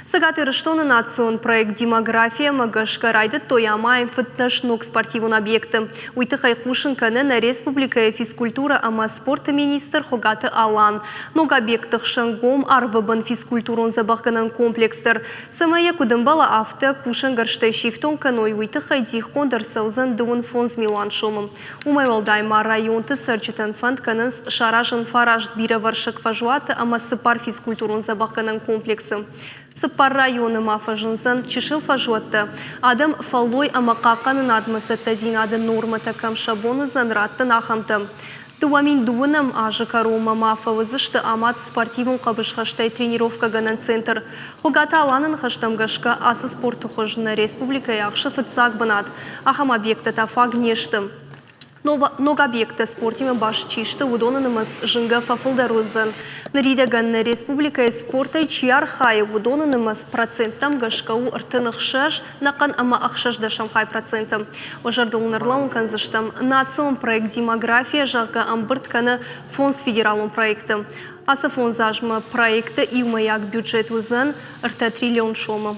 Цӕгат Ирыстоны национ проект «Демография»-мӕ гӕсгӕ райдыдтой амайын фыдтӕс ног спортивон объекты. Уый тыххӕй хъусын кӕны нӕ республикӕйы физкультурӕ ӕмӕ спорты министр Хуыгаты Алан. Ног объектты хсӕн гом арвы бын физкультурон-дзӕбӕхгӕнӕн комплекс дӕр. Цӕмӕй йӕ куыд ӕмбӕлы, афтӕ кусӕнгӕрзтӕй сифтонг кӕной, уый тыххӕй дихгонд ӕрцӕудзӕн 55 милуан сомы. Уымӕй уӕлдай ма районты цӕрджытӕн фӕнд кӕнынц саразын фараст бирӕвӕрсыг фӕзуаты ӕмӕ цыппар физкультурон-дзӕбӕхгӕнӕн комплексы. Цыппар районы ма фӕзындзӕн чысыл фӕзуӕттӕ, адӕм фӕллой ӕмӕ хъахъхъӕнынадмӕ цӕттӕдзинады нормӕтӕ кӕм сӕ бон уыдзӕн раттын, ахӕмтӕ. 2002 азы кӕронмӕ ма фӕуыдзысты амад спортивон хъӕбысхӕстӕй тренировкӕгӕнӕн центр. Хуыгаты Аланы ныхӕстӕм гӕсгӕ, ацы спорты хуыз нӕ республикӕйы ахсы фыццаг бынат. Ахӕм объекттӕ та фаг не сты. Ног объекттӕ спортимӕ баст чи сты, уыдоны нымӕц зынгӕ фӕфылдӕр уыдзӕн. Ныридӕгӕн нӕ республикӕйы спортӕй чи архайы, уыдоны нымӕц проценттӕм гӕсгӕ у 36 нӕхъӕн ӕмӕ ӕхсӕздӕсӕм хай проценты. Уӕ зӕрдыл уын ӕрлӕууын кӕндзыстӕм, национ проект «Демография», зӕгъгӕ, ӕмбырд кӕны фондз федералон проекты. Ацы фондз азмӕ проекты иумӕйаг бюджет уыдзӕн ӕртӕ триллион сомы.